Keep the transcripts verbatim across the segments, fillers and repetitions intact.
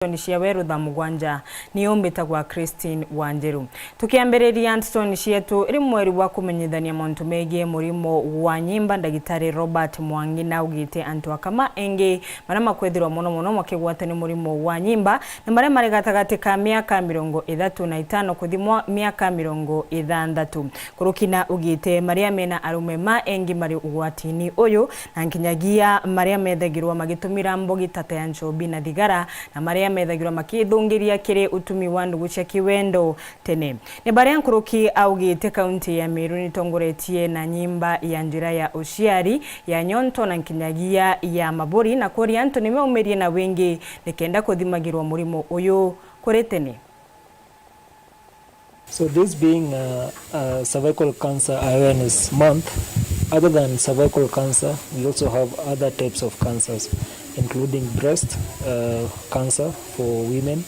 Ntoni cia Weru thaa mugwanja. Ni umbitagwa Christine Wanjiru. Tukiambiriria ntoni cietu, iri mweri bwa kumenyithania mauntu megii murimo wa nyimba, Ndagitari Robert Mwangi naugite antu akama engi baria makwithirwa mono mono makigwatwa ni murimo wa nyimba ni baria mari gatagati ka miaka mirongo ithatu na itano kuthi mwa-, miaka mirongo ithanthatu. Kuruki naugite maria mena arume ma engi mari ugwatini uyu, na nkinyagia maria methagirwa magitumira mbogi ta ya nchobi na thigara, na maria methagirwa makithungiria kiri utumi wa ndugu cia kiwendo tene. Ni baria nkuruki augite kaunti ya Meru nitongoretie na nyimba ya njira ya uciari, ya nyonto na nkinyagia ya maburi, na kuria antu nimaumirie na wingi nikenda kuthimagirwa murimo uyu kuri tene. So this being a, a cervical cancer awareness month, other than cervical cancer, we also have other types of cancers, including breast, uh, cancer for women,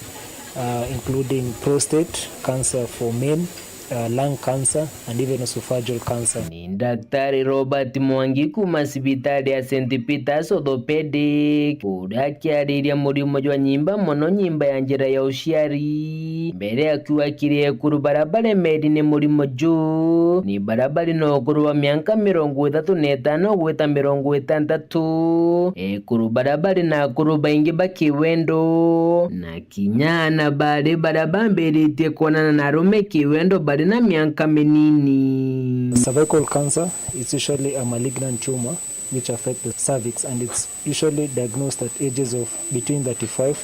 uh, including prostate cancer for men, uh, lung cancer, and even esophageal cancer. Ni Daktari Robert Mwangi kuuma cibitari ya Saint Peter's Orthopedic, uria akiariria murimo jwa nyimba, mono nyimba ya njira ya uciari. Mbere akiuga kiri ekuru baria baremeri ni murimo ju, ni baria bari na ukuru wa mianka mirongo ithatu na itano gwita mirongo itantatu. Ekuru baria bari na akuru baingi ba kiwendo, na kinya ana bari baria bambiritie kwonana na arume kiwendo bari na mianka minini. Cervical cancer is usually a malignant tumor which affect the cervix, and it's usually diagnosed at ages of between thirty-five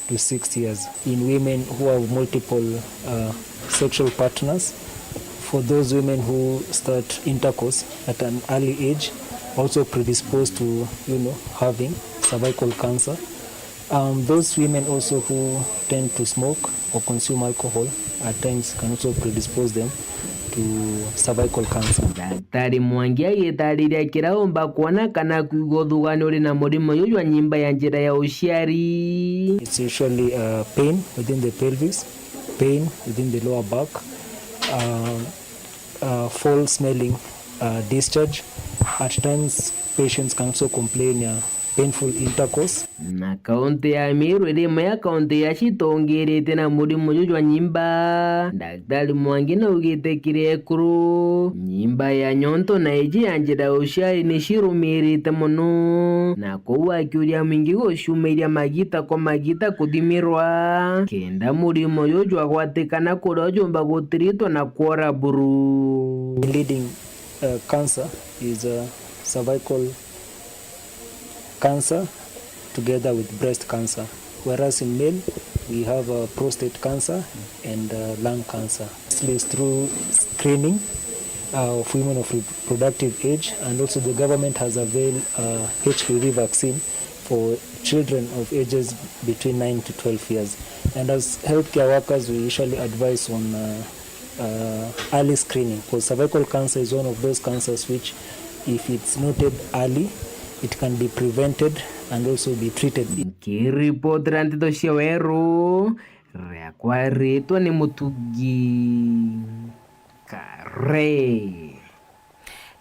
to sixty years in women who have multiple, uh, sexual partners. For those women who start intercourse at an early age, also predisposed to, you know, having cervical cancer. Um, those women also who tend to smoke or consume alcohol at times can also predispose them to cervical cancer. Daktari Mwangi agitariria kiraumba kwona kana kwigua uthugani uri na murimo uyu jwa nyimba ya njira ya uciari. It's usually, uh, pain within the pelvis, pain within the lower back, uh, uh, foul smelling, uh, discharge. At times, patients can also complain, uh, painful intercourse. Na kaunti ya Meru iri imwe ya kaunti iria citongirite na murimo uju jwa nyimba. Daktari Mwangi naugite kiri ekuru, nyimba ya nyonto na iji ya njira ya uciari ni cirumirite mono, na kou akiuria mwingi guciumiria magita kwa magita kuthimirwa, kenda murimo uju jwagwatikana kuria ujumba gutiritwa na kwora buru. Leading, uh, cancer is, uh, cervical cancer together with breast cancer, whereas in male we have, uh, prostate cancer and, uh, lung cancer. This is through screening, uh, of women of reproductive age, and also the government has availed, uh, H P V vaccine for children of ages between nine to twelve years. And as healthcare workers, we usually advise on, uh, uh, early screening, because cervical cancer is one of those cancers which, if it's noted early, it can be prevented and also be treated. Nkiripotera nteto cia Weru, riakwa ritwa ni Mutugi Kare.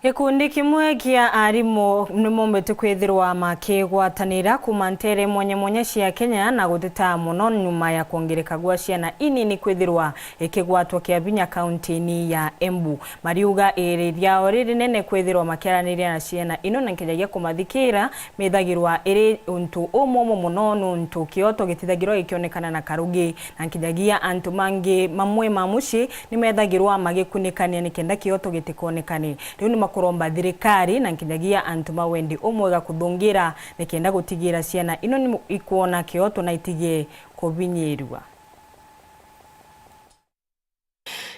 Gikundi kimwe kia arimu nimombete kwithirwa makigwatanira kuuma nteere mwanya mwanya cia Kenya na guteta mono nyuma ya kwongereka gwa ciana inini kwithirwa ikigwatwa kia binya kaunti-ini ya Embu. Mariuga iri riao ririnene kwithirwa makiaraniria na ciana ino na nkinyagia kumathikira mithagirwa iri untu umwe umwe mono nuntu kioto gitithagirwa gikionekana na karugi, na nkinyagia antu mangi mamwe ma mucii nimethagirwa magikunikania nikenda kioto gitikonekane. Riu nimakuromba thirikari na nkinyagia antu ma wendi umwega kuthungira nikenda gutigira ciana ino ni ikwona kioto na itige kubinyirua.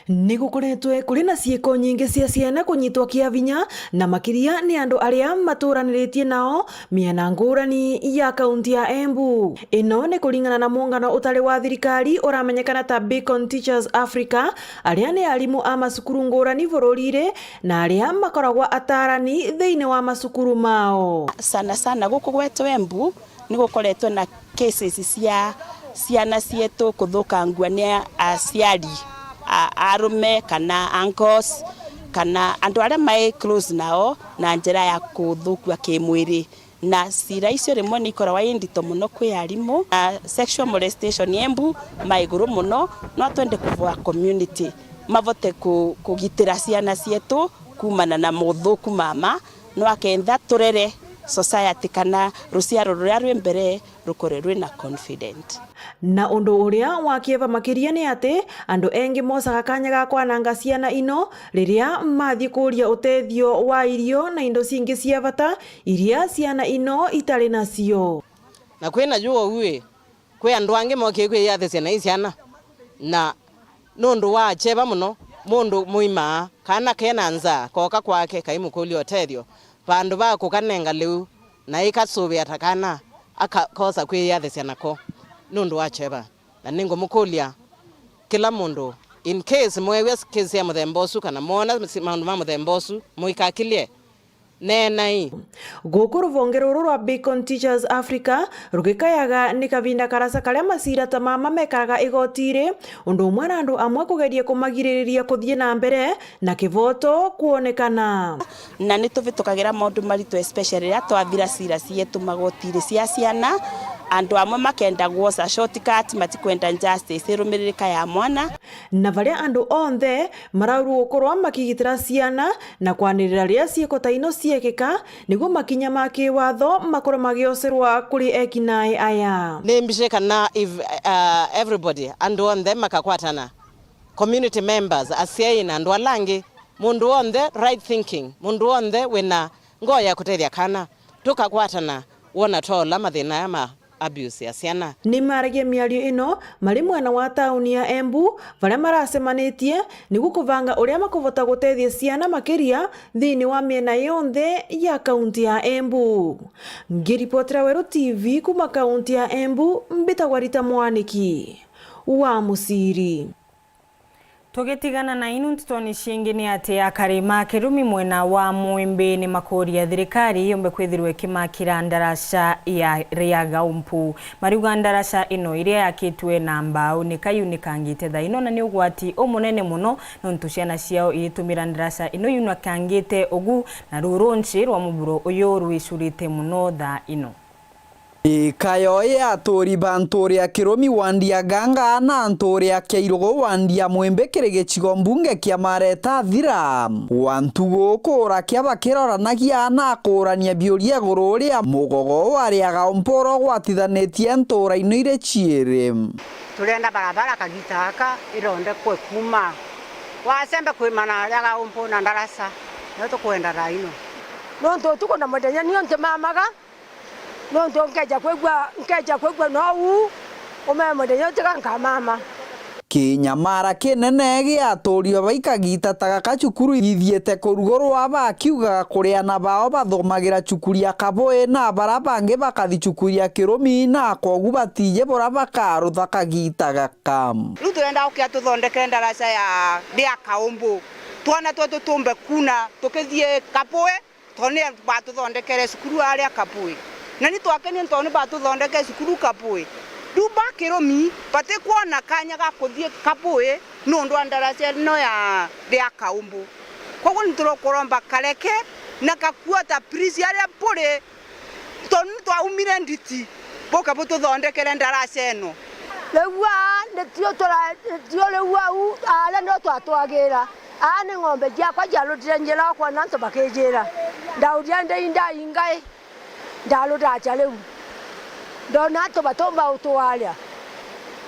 Ni gukoretwe kuri na ciiko nyingi cia ciana kunyitwa kia vinya, na makiria ni andu aria maturaniritie nao miena ngurani ya kaunti ya Embu. Ino ni kuringana na muungano utari wa thirikari uramenyekana ta Beacon Teachers Africa, aria ni arimu a macukuru ngurani bururi-ri, na aria makoragwa atarani thiini wa macukuru mao. Sana sana guku gwetu Embu, ni gukoretwe na cases cia ciana cietu kuthukangua ni aciari a arume kana uncles kana andu aria mai close nao na njira ya kuthukua kimwiri. Na cira icio rimwe ni ikoragwa i ndito mono kwi arimu, na sexual molestation Embu ma iguru mono, no twende kuvoa community mavote ku-, kugitira ciana cietu kumana na mothuku mama, no akenda turere society kana ruciaro ruria rwi mbere rukore rwina confident. Na undu uria wa kieva makiria ni ati andu engi mosaga kanya ga kwananga ciana ino riria mathii kuuria utethio wa irio na indo cingi cia vata iria ciana ino itari nacio. Na kwina ju uu ii, kwi andu angi mokie kwiyathisia na i ciana, na nundu wa cheba mono, mundu muimaa, kaana kena nzaa, kooka kwake, kaimukuria utethio, vandu va kukanenga liu, na ikasuvia ta kaana, akakosa kwiyathisia nako nundu wa cheba. Na ningumukuria kila mundu, in case mweewia case ya muthemba ucu, kana mwona maundu ma muthemba ucu, muikakilie, neenai. Guku ruvonge ruru rwa Beacon Teachers Africa rugikayaga ni kavinda karasa karia macira ta mama mekaraga igoti-ri, undu umwe na andu amwe kugeria kumagiririria kuthii na mbere na kivoto kwonekana. Na ni tuvitukagira maundu maritu, especially riria twavira cira cietu magoti-ri cia ciana, andu amwe makenda gwosa shortcut, matikwenda justice irumiririka ya mwana. Na varia andu onthe maraurua gukorwa makigitira ciana na kwanirira riria ciiko ta ino ciekika, niguo makinya ma kiwatho makorwe magiocerwa kuri ekinae aya. Ni mbici kana if, uh, everybody, andu onthe makakwatana, community members, aciari na andu ala angi, mundu onthe right thinking, mundu onthe wina ngoo ya kutethia kana, tukakwatana wona twaola mathina aya ma abuse ya ciana. Ni maragia miario ino mari mwena wa tauni ya Embu, varia maracemanitie niguo kuvanga uria makuvota gutethia ciana makiria thiini wa miena yonthe ya kaunti ya Embu. Ngiripotera Weru T V kuma kaunti ya Embu, mbitagwa Rita Mwaniki wa Muciri. Tugitigana na inu ntitoni ciingi ni ati akari ma Kirumi mwena wa Mwimbi ni makuria thirikari yombe kwithirwa ikimakira ndaraca ya Riagaumpu. Mariuga ndaraca ino iria yakitwe na mbau ni kayunikangite thaa ino na ni ugwati umunene muno nontu ciana ciao iritumira ndaraca ino yunakangite ugu na ruu runci rwa muburo uyu rwicurite muno thaa ino. Ikayo ya aturi ba nturi ya Kirumi wandi ya Ganga na nturi ya Kiairugu wandi ya Mwimbi kiri gicigo mbunge kia Mareta Thira. Gwa ntugu kuura kia bakiroranagia na kuurania biuria iguru ria mugogo wa Riagaumpu uria ugwatithanitie ntura ino iri ciiri. Turenda barabara kagita gaka ithondekwe kuuma Wasembe kwimana Riagaumpu na ndaraca, nio tukwenda thaa ino. Nontu utuku na muthenya nio ntimamaga, nontu nkeja kwigua, nkeja kwigua nou, ume muthenya utiga nkamama. Kinyamara kinene gia aturi ba ikagita ta gaka cukuru ithiite kurugurwa bakiugaga kuri ana bao bathomagira cukuru ya Kabui na bara bangi bakathi cukuru ya Kirumi na kwogu batiji bura bakarutha kagita gaka. Riu turenda ukia tuthondekere ndaraca ya, ria Kaumbu. Twana twetu tumbe kuna tukithii Kabui, tondu ni batuthondekere cukuru aria Kabui. Na ni twakenie tondu ni batuthondekere cukuru Kabui. Riu ba Kirumi batikwona kanya ga kuthii Kabui nundu wa ndaraca ino ya, ria Kaumbu. Kwoguo ni turukuromba kareke na kakuota please aria buri. Tondu ni twaumire Nditi, buke bututhondekere ndaraca ino. Riu aa nitio tura-, nitio riu au, aria nio twatwagira. Aa ni ng'ombe ciakwa ciarutire njira kwona antu bakijira. Ndauria ndei ndai ngai, ndaruta atia riu? Ndona antu batumba utwaria.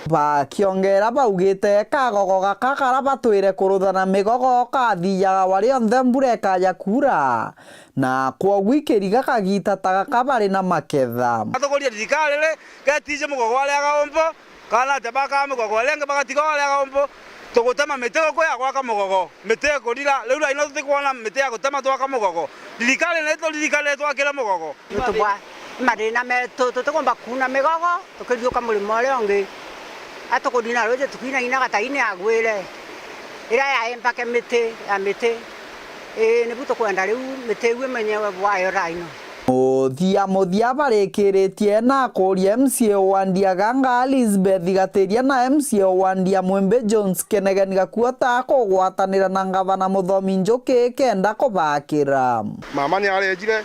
Bakiongera baugite kagogo gaka kara batwire kuruthana migogo kathijaga wa rionthe mbura ikaja kuura. Na kwogu ikiriga kagita ta gaka bari na maketha. Atukuria thirikari ri, getije mugogo wa Riagaumpu, kana atia bakaa mugogo uria ungi bagatiga wa Riagaumpu, tugutema miti guku ya gwaka mugogo, miti ikurira, riu thaa ino tutikwona miti ya gutema twaka mugogo. Thirikari ni ituririkane twakire mugogo. Nontu bwa mathina metu, tutikumba kuuna migogo, tukithiuka murimo uria ungi. Atukunina ruuji tukinaina gataini agwire, iria yaembake miti, ya miti. Ii, nibu tukwenda riu miti iu imenyewe bwayo thaa ino. Muthia muthia barikiritie na kuria M C A wa Ndiaganga Elizabeth Gatiria na M C A wa Ndia Mwimbi Jones Kenegeni Gakuota kugwatanira na ngavana Muthomi Njuki kenda kubakira. Mama ni arejire,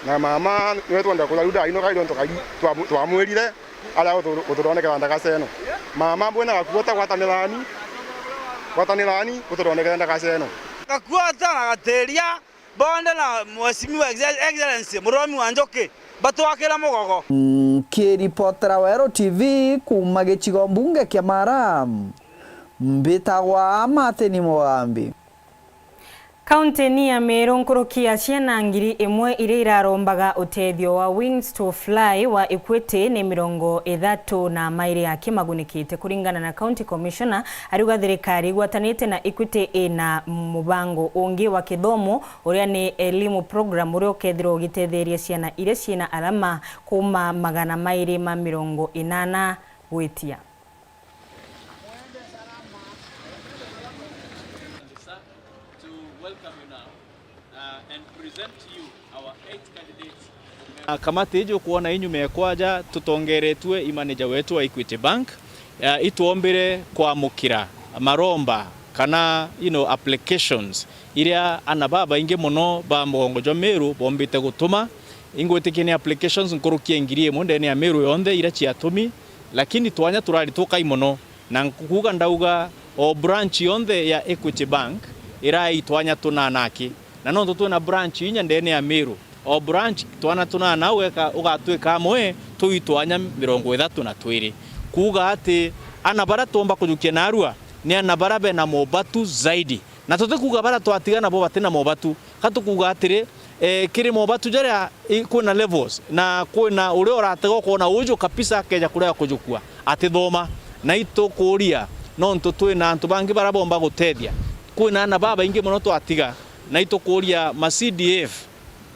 Na mama, niwe twenda kutha riu ndainukari nontu Ngai twamu-, twamwirire aria gutu-, gututhondekera ndagasa ino. Mama, bwina gakuota, gwatanirani, gwatanirani gututhondekera ndagasa ino. Gakuota na Gatiria, bonde na Mheshimiwa Excel-, Excellency Murumi wa Njuki, batwakira mugogo. Nkiripotera Weru T V kuuma gicigo mbunge kia Mara, mbitagwa Martin Mugambi. Kaunti-ini ya Meru, nkuruki ya ciana ngiri imwe iria irarombaga utethio wa Wings to Fly wa Equity ni mirongo ithatu na mairi akimagunikite. Kuringana na County Commissioner, ariuga thirikari igwatanite na Equity ina mubango ungi wa kithomo, uria ni Elimu Program, uria ukethirwa ugitetheria ciana iria ciina alama kuuma magana mairi ma mirongo inana gwitia. Na kamati iji ukwona inyuma ekwaja tutongeretue i manager wetu wa Equity Bank, ya, itwombire kwamukira maromba kana, you know, applications iria ana babaingi mono ba mugongo jwa Meru bombite gutuma. Ingwitikia ni applications nkuruki ya ngiri imwe ndene ya Meru yonthe iria ciatumi, lakini twanya turari tukai mono, na nkuuga ndauga o branch yonthe ya Equity Bank irai twanya tunana aki. Na nontu twina branch inya ndene ya Meru, o branch twana tunana ugeka-, ugatwika amwe tui twanya mirongo ithatu na twiri. Kuuga ati ana baria twomba kujukia narua ni ana baria bena mobatu zaidi. Na tutikuuga baria twatiga nabo batina mobatu. Ka tukuuga atiri, eh, kiri mobatu jaria i-, kwina levels, na kwina uria uratega ukona uju kabisa akeja kurega kujukua, atithoma. Na itukuuria, nontu twina antu bangi baria bomba gutethia. Kwina ana babaingi mono twatiga, na itukuuria ma C D F,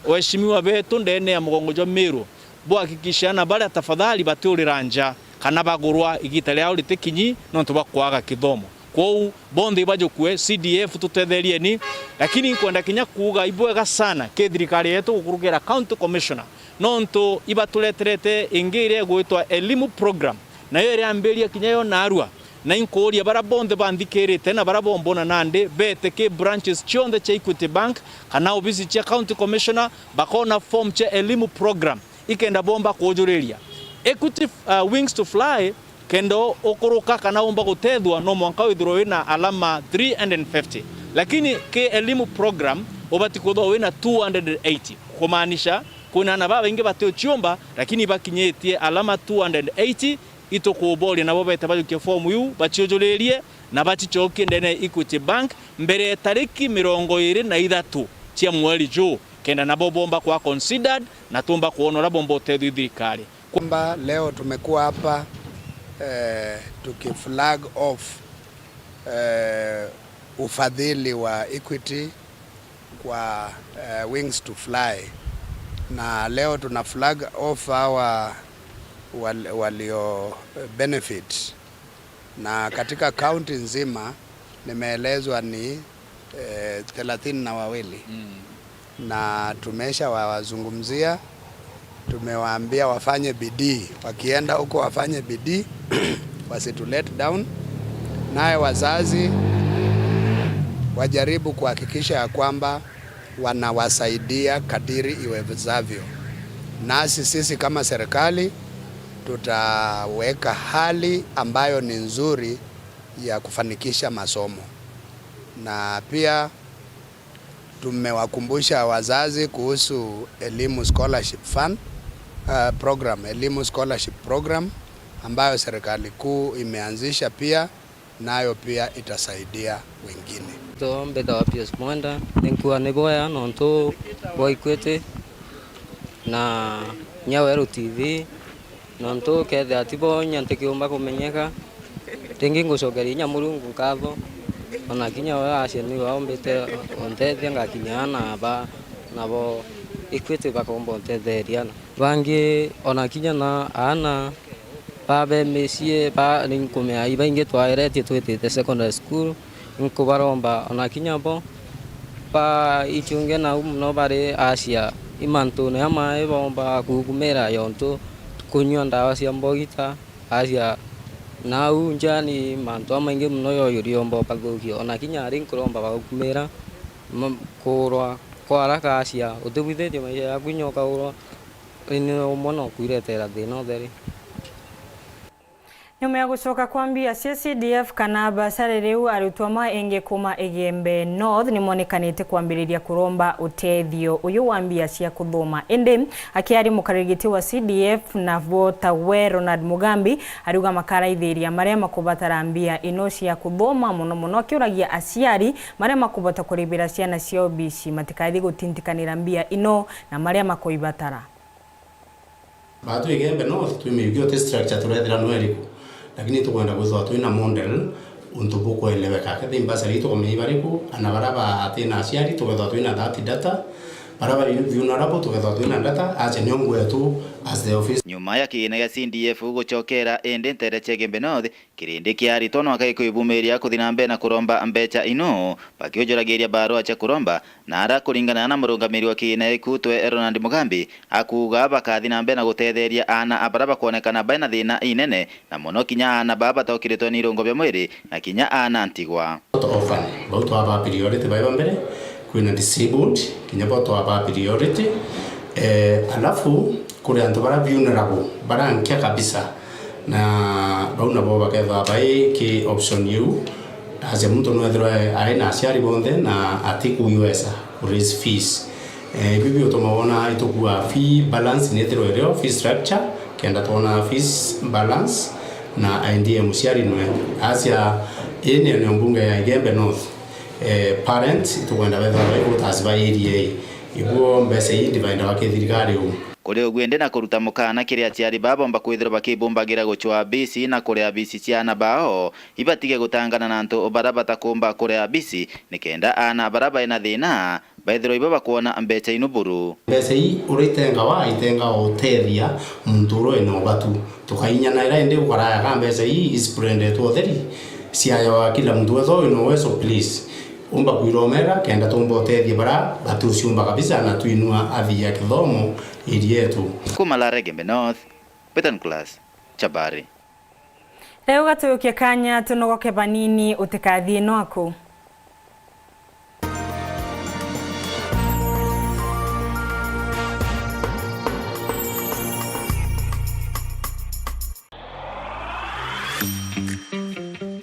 waheshimiwa betu ndene ya mugongo jwa Meru, buhakikishe ana baria tafadhali batiurira nja kana bagurwa igita riao ritikinyi nontu bwa kwaga kithomo. Kwou bonthe ibajukue, C D F tutetherieni, lakini nkwenda kinya kuuga ibwega sana ki thirikari yetu gukurukira County Commissioner, nontu ibatureterete ingi iria igwitwa Elimu Program, nayo iriambiria kinya yo narua. Na inkuuria baria bonthe banthikirite na baria bombona nandi, bete ki branches cionthe cia Equity Bank kana obisi cia County Commissioner, bakona form cia Elimu Program ikenda bomba kuujuriria. Equity, uh, Wings to Fly, kenda u-, ukuruka kana umba gutethua, no mwanka withirwe wina alama three hundred and fifty. Lakini ki Elimu Program, ubati kwithirwa wina two hundred and eighty. Kumaanisha, kwina ana babaingi batiuciumba, lakini bakinyitie alama two hundred and eighty, itukuboria nabo bete bajukie fomu iu, baciujuririe, na bacicokie ndene ya Equity Bank mbere ya tariki mirongo iri na ithatu cia mweri juu, kenda nabo bomba kwa considered na tumba kwona uria bomba utethio i thirikari. Kwamba leo tumekuwa hapa, eh, tukiflag off, eh, ufadhili wa Equity kwa, eh, Wings to Fly. Na leo tuna flag off hawa wal-, walio, eh, benefit. Na katika kaunti nzima nimeelezwa ni, eh, thelathini na wawili. Mm. Na tumesha wawazungumzia, tumewaambia wafanye bidii, wakienda huko wafanye bidii, wasitu let down. Naye wazazi wajaribu kuhakikisha ya kwamba wanawasaidia kadiri iwezavyo. Nasi sisi kama serikali tutaweka hali ambayo ni nzuri ya kufanikisha masomo. Na pia tumewakumbusha wazazi kuhusu Elimu Scholarship Fund, uh, program, Elimu Scholarship Program, ambayo serikali kuu imeanzisha pia, nayo pia itasaidia wengine. To mbitawa Pius Mwenda, ninkua ni bwea nontu bwa Equity na Nyaweru T V. Nontu ukethira ti bo inya ntikiumba kumenyeka, ringi ngucokeria inya Murungu nkatho, ona kinya we acia niwe aumbite untethia ngakinya aana aba, nabo Equity bakomba untetheria. Bangi ona kinya na aana babe micii ba, ninkumea ibaingi twaeretie twitite secondary school, nkubaromba ona kinya bo baicunge nau mono bari acia i mantune jamae baumba kukumira yontu kunyua ndawa cia mbogita, acia nau nja ni mantu jamaingi mono yoyuriomba bathukia. Ona kinya ari nkuromba bagukumira ma-, kurwa Kwa haraka acia, utibwithitie maisha yaku inya ukaurwa, ni umwe no kwiretera thina utheri. Nyuma ya gucoka kwa mbia cia C D F kana basari, riu arutwo amwe ingi kuma Igembe North nimonekanite kwambiriria kuromba utethio uyu wa mbia cia kuthoma. Indi akiaria mukariri giti wa C D F nabo tawe Ronald Mugambi, ariuga makaraithiria maria makubatara mbia ino cia kuthoma, muno muno akiuragia aciari maria makubota kuribira ciana ciao bici matikathi gutintikanira mbia ino na maria makuibatara. Baatwi Igembe North, twi miugi uti structure turethira no iriku, lakini tukwenda kwithirwa twina model untu bukweleweka. Kethi mbasari tukamenya ibariku, ana bara batina aciari tukethirwa twina that data, bara bari vulnerable tukethirwa twina data, acha nio ngwetu as the office. Nyuma ya kiina gia C D F gucokera indi ntere cia Igembe North, kirindi kia aritwo nwaka gikwibumiria kuthi na mbere na kuromba mbecha ino, bakiujuragiria barua cia kuromba, na ara kuringana na murungamiri wa kiina iku twe Ronald Mugambi, akuuga bakathi na mbere na gutetheria aana a bara bakwonekana baina thina inene, na muno kinya aana baa batakiritwe ni irungo bia mwiri, na kinya aana ntigwa. Orphan, bau twaba priority bai ba mbere, kwina disabled, kinya bo twaba priority. Eh, alafu, kuri antu bara vulnerable, bara nkia kabisa, na bau nabo bakethirwa bai ki option iu. Acia muntu nwethirwa ari na aciari bonthe na atikwesa ku raise fees. Eh, ibi biutuma wona itukua fee balance nithirwe irio, fee structure, kenda twona fees balance na aendie muciari nwe. Acia ii ni eneo mbunge ya Igembe North, eh, parent, itukwenda bethirwa bai voters ba area ii. Ibuo mbeca ii ndivaendawa ki thirikari uu. Kuri uguo indi na kuruta mukaana kiri aciari baa bomba kwithirwa bakibumbagira gucwaa bisi na kuria bisi cia aana bao, ibatige gutangana na antu bara batakumba kuria bisi, nikenda aana bara baina thina baithirwa ibo bakwona mbecha inu buru. Mbecha ii uria itengawa, itengawa utethia muntu uria wina ubatu. Tukainyanaira indi ukaraya ka mbecha ii isprendetwe utheri, ciayawa kila muntu wethirwa wina uwezo, please. Umba kwiromera kenda tumba utethia bara batuciumba kabisa na twinua athii a kithomo area yetu. Kuma Lare Igembe North, Peter Nicholas, Chabari. Riu gatuyukie kanya tunogoke banini, utikathie nwaku.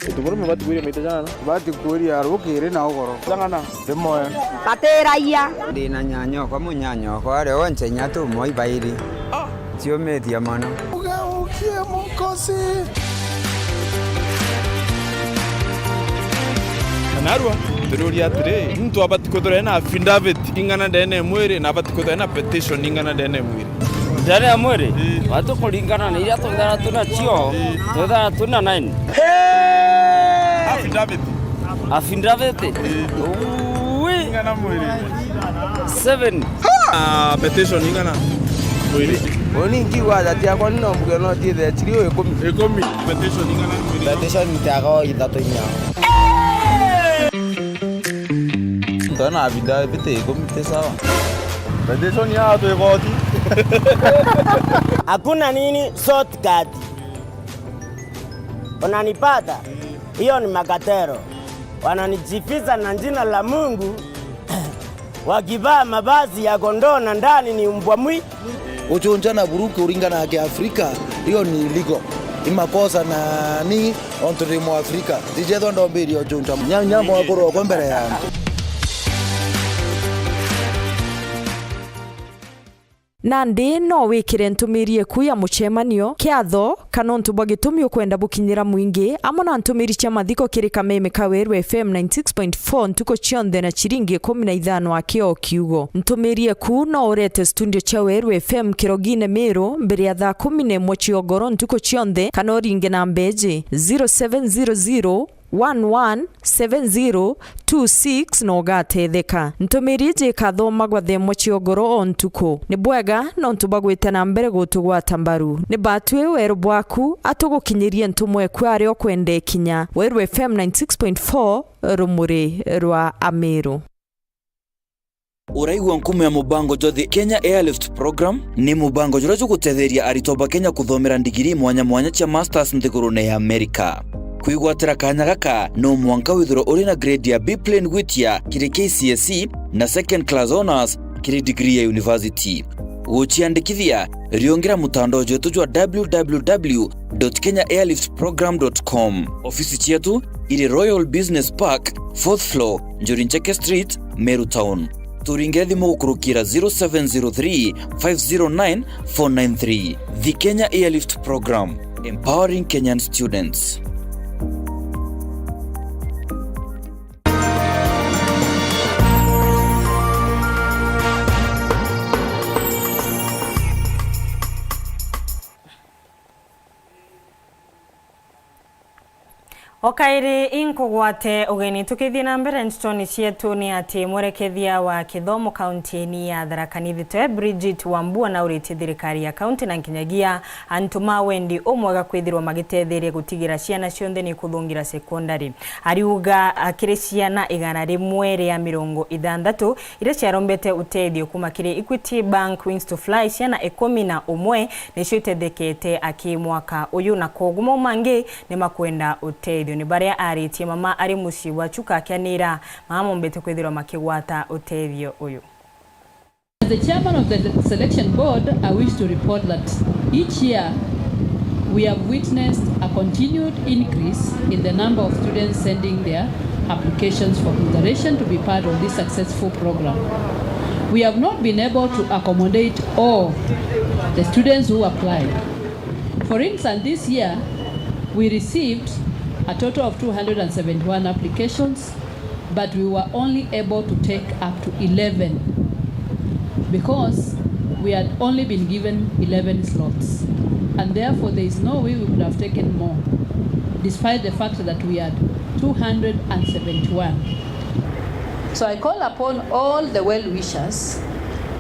Utuburume batikuirie maita jana. Batikuiria rukiri na ugoro. Jang'ana. Rimwe. Batiragia. Ndi na nyanyokwa, munyanyokwa aria onche inya tumwe ibairi. Ciumitie mono. Ugeukie mukosi. Kanarua, turiuria atiri, muntu abati kwithirwa ena affidavit ing'ana ndene ya mwiri na abati kwithirwa ena petition ing'ana ndene ya mwiri? Ndene ya mwiri? Ii. Watu kuringana na iria twithara tuna cio, ii, twithara tuna nine. Affidavit. Affidavit? Ii. Ui. Ing'ana mwiri? Seven. Ah, petition ing'ana mwiri? Uni nkiuga aja tiakwa ni no mbuge no thiethe chiri ikumi. Ikumi. Petition ing'ana mwiri? Petition tiaga ithatu inya. Ntona affidavit ikumi ti sawa. Petition ya tu igoti. Hakuna nini shortcut. Unanipata? Hiyo ni makatero. Wananijificha na jina la Mungu, wakivaa mavazi ya kondoo na ndani ni mbwa mwi. Gucunca na buruki uringana na Kiafrika, hiyo ni illegal. Ni makosa na ni ontu ndi Mwafrika. Ntijethwa ndombirie ucunca. Nya-, nyambo akorwo kwa mbere ya antu. Nandi no wikire ntumiri eku ya mucemanio, kiatho, kana untu bwa gitumi ukwenda bukinyira mwingi, amwe na ntumiri cia mathiko kiri kameme ka Weru F M ninety six point four ntuku cionthe na ciringi ikumi na ithano aki o kiugo. Ntumiri eku no urete studio cia Weru F M Kirogine Miru mbere ya thaa kumi na imwe cia ugoro ntuku cionthe, kana uringe namba iji, zero seven zero zero, one one seven zero two six na ugatetheka. Ntumiri iji ikathomagwa thaa imwe cia ugoro o ntuku. Ni bwega nontu bwa gwita na mbere gutugwata mbaru. Ni batwi weru bwaku atugukinyirie ntumwa eku aria ukwenda ikinya. Weru F M ninety six point four, rumuri rwa Amiru. Uraigua nkumo ya mubango jwa The Kenya Airlift Program? Ni mubango juria jugutetheria aritwa ba Kenya kuthomera ndigiri mwanya mwanya cia masters nthigurune ya Amerika. Kwigwatira kanya gaka, no mwanka withirwe uri na grade ya B plain gwitia kiri K C S E na second class honours kiri degree ya university. Guciandikithia, riungira mutandao jwetu jwa w w w dot kenya airlift program dot com. Ofisi cietu iri Royal Business Park, fourth floor, Njuri Ncheke Street, Meru Town. Turingire thimu gukurukira zero seven zero three, five zero nine, four nine three. The Kenya Airlift Program, empowering Kenyan students. O kairi inkugwate ugeni. Tukithii na mbere ntutoni cietu, ni ati mwerekethia wa kithomo kauntiini ya Tharaka Nithi, Bridget Wambua, nauritie thirikari ya kaunti na nkinyagia antu ma wendi umwega kwithirwa magitetheria gutigira ciana cionthe ni kuthungira sekondari. Ariuga akiri ciana igana rimwe ria mirongo ithanthatu iria ciarombete utethio kuma kiri Equity Bank Wings to Fly, ciana ikumi na umwe nicio itethekete aki mwaka uyu, na koguo mau mangi ni makwenda utethio. Ni baria aritie mama ari mucii wa Chuka akianira mama mombete kwithirwa makigwata utethio uyu. As the chairman of the selection board, I wish to report that each year we have witnessed a continued increase in the number of students sending their applications for consideration to be part of this successful program. We have not been able to accommodate all the students who applied. For instance, this year we received a total of two hundred and seventy-one applications, but we were only able to take up to eleven because we had only been given eleven slots, and therefore there is no way we could have taken more, despite the fact that we had two hundred and seventy-one. So I call upon all the well-wishers,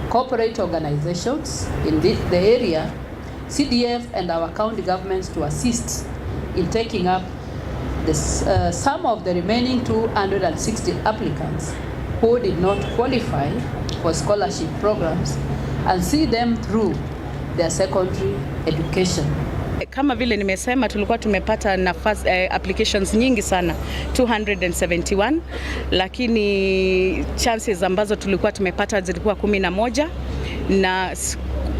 corporate organizations in the, the area, C D F and our county governments to assist in taking up this, uh, some of the remaining two hundred and sixty applicants who did not qualify for scholarship programs and see them through their secondary education. Kama vile nimesema, tulikuwa tumepata nafasi, eh, applications nyingi sana, two hundred and seventy-one, lakini chances ambazo tulikuwa tumepata zilikuwa kumi na moja, na s-,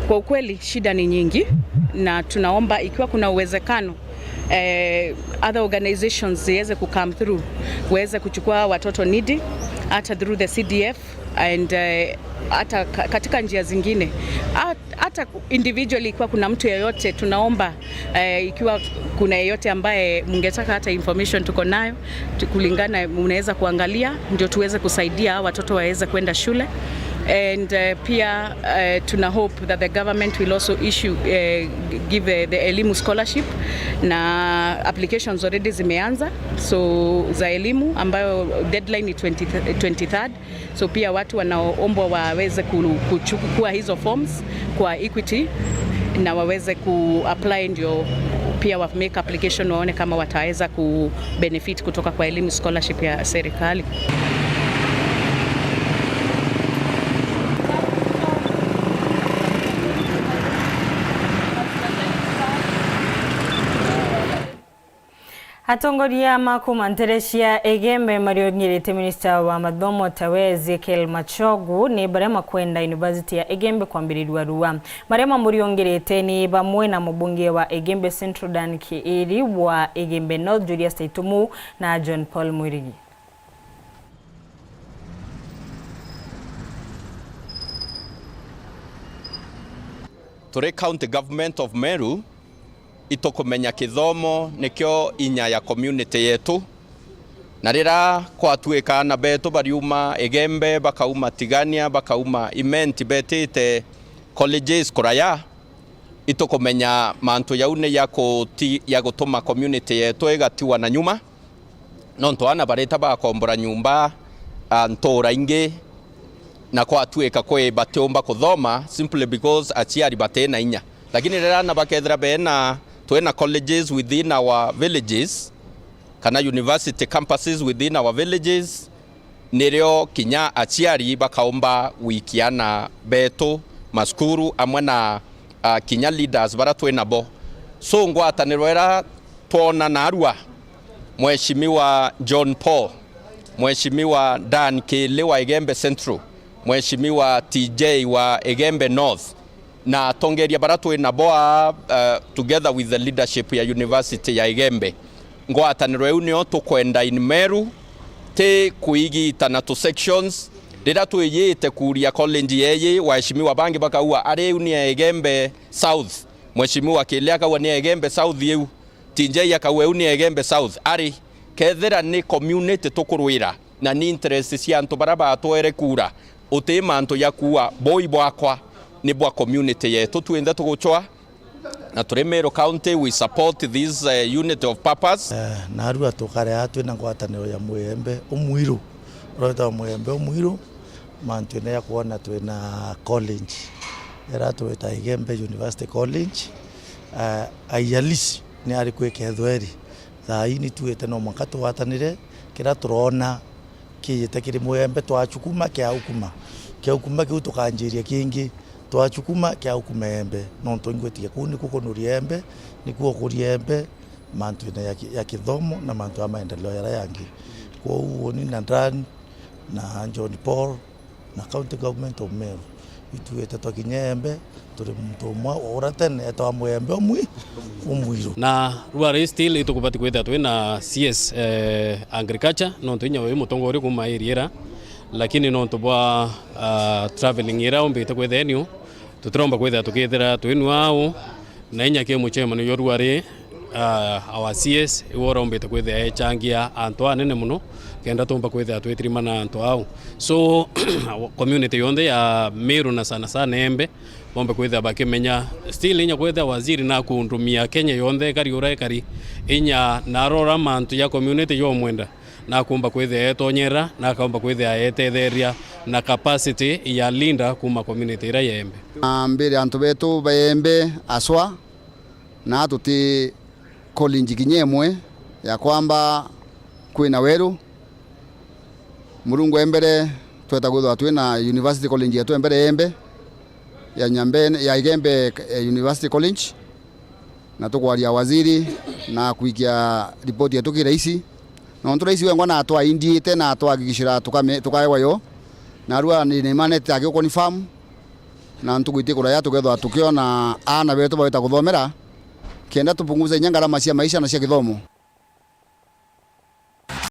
kwa ukweli shida ni nyingi, na tunaomba ikiwa kuna uwezekano, eh, other organizations ziweze ku come through, waweze kuchukua watoto needy, hata through the C D F and, eh, hata ka-, katika njia zingine. Hat-, hata individually, ikiwa kuna mtu yeyote, tunaomba, eh, ikiwa kuna yeyote ambaye mungetaka hata information tuko nayo, tu-, kulingana, unaweza kuangalia, ndio tuweze kusaidia hawa watoto waweze kwenda shule. And, eh, pia, eh, tuna hope that the government will also issue, eh, give, eh, the elimu scholarship, na applications already zimeanza, so za elimu, ambayo deadline ni twenty, twenty-third. So pia watu wanaoombwa waweze ku-, kuchukua hizo forms kwa Equity na waweze ku apply, ndio pia wa make application, waone kama wataweza ku benefit kutoka kwa elimu scholarship ya serikali. Atongoria ma kuuma nteere cia Igembe mariongirite minista wa mathomo tawe Ezekiel Machogu ni baria makwenda University ya Igembe kwambirirua rua. Baria mamuriongirite ni bamwe na mubunge wa Igembe Central Dan Kiiri, wa Igembe North Julius Taitumu na John Paul Mwirigi. Turi County Government of Meru, itukumenya kithomo nikio inya ya community yetu, na riria kwatuika aana betu bariuma Igembe, bakauma Tigania, bakauma Imenti, betite colleges kuraya, itukumenya mantu jau ni ya kuti-, ya gutuma community yetu igatiwa na nyuma, nontu aana barita bakombora nyumba, a, ntuura ingi, na kwatuika kwi batiumba kuthoma simply because aciari bati na inya. Lakini riria aana bakethira bena, twina colleges within our villages, kana university campuses within our villages, nirio kinya aciari bakaumba gwikia aana betu macukuru amwe na, ah, kinya leaders baria twi nabo. So, ngwataniro iria twona narua Mheshimiwa John Paul, Mheshimiwa Dan Kili wa Igembe Central, Mheshimiwa T J wa Igembe North, na atongeria bara twi nabo aa, uh, together with the leadership ya University ya Igembe. Ngwataniro iu nio tukwenda in Meru, ti kuigitana tu sections. Riria twiyite kuria college yeyi, waheshimiwa bangi bakauga, ari iu ni ya Igembe South. Mheshimiwa Kili akauga ni ya Igembe South iu. T J akauga iu ni ya Igembe South. Ari, kethira ni community tukurwira, na ni interest cia antu bara batwere kura, uti mantu ja kuuga, boi bwakwa ni bwa community yetu twinthe tugucwa, na turi Meru County, we support this, uh, unity of purpose. Eh, narua tukarea twina ngwataniro ya Mwembe Umwiru, uria witagwa Mwembe Umwiru, mantuine ya kwona twina college, ira twita Igembe University College. Eh, aialisi ni ari kwikethweri. Thaa ii ni tuite no mwanka tugwatanire, kira turona kiijite kiri Mwembe, twachukuma kiaukuma. Kiaukuma kiu tukanjiria kingi, twachukuma kiaukuma Embe. Nontu ingwitikia kuu niku kunuria Embe, niku ukuria Embe, mantuine ya ki-, ya kithomo na mantu ya maendeleo jaria jangi. Kwou uuni na Dan na John Paul, na County Government of Meru, ituite twakinya Embe, turi muntu umwe uria tene etagwa Mwembe Umwi-, Umwiru. Na ruari still itukubati kwithira twina C S, eh, agriculture, nontu inya wi mutongoria kuma area ira, lakini nontu bwa, ah, travelling ira umbite kwithira eniu, tutiromba kwithira tukithira twinua au, na inya ki mucemanio jwa ruari, ah, our C S iwe urombite kwithia echangia antu anene muno, kenda tumba kwithia twitirimana antu au. So, community yonthe ya Meru na sana sana Embe, bombe kwithia bakimenya. Still inya kwithia waziri na kundumia Kenya yonthe ikari ura ikari, inya narora mantu ya community yomwenda, nakumba kwithia etonyera, na akaumba kwithia etetheria na capacity ya leader kuma community ira ya Embe. Na mbere antu betu ba Embe aswa, na tuti college kinya imwe ya kwamba kwina weru. Murungu e mbere tweta kwithwa twina University College yetu e mbere Embe, ya Nyambene, ya Igembe, eh, University College. Na tukwaria waziri na kwikia ripoti yetu ki raisi, nontu raisi wengwa na atwaindiite na atwahakikishira tukame-, tukaewa yo, narua ni, nimanete aki confirm, na ntuku itikuraya tukethwa tukiona aana betu bawita kuthomera, kenda tupunguze inya ngarama cia maisha na cia kithomo.